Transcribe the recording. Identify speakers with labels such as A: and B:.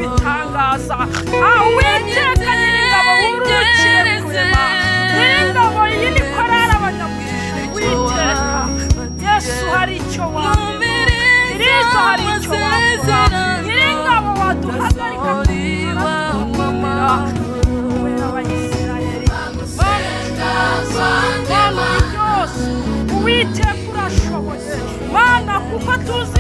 A: ibitangaza. Uwiteka Nyiringabo, wururukire kurema. Nyiringabo, iyi ni korari abanyamugisha. Uwiteka Yesu, hari icyo wakora. Kristo, hari icyo wakora. Nyiringabo, waduhagarika tugakomera kubera Abayisiraheli. Mana, uri byose. Uwiteka, urashoboye, Mana, kuko tuzi.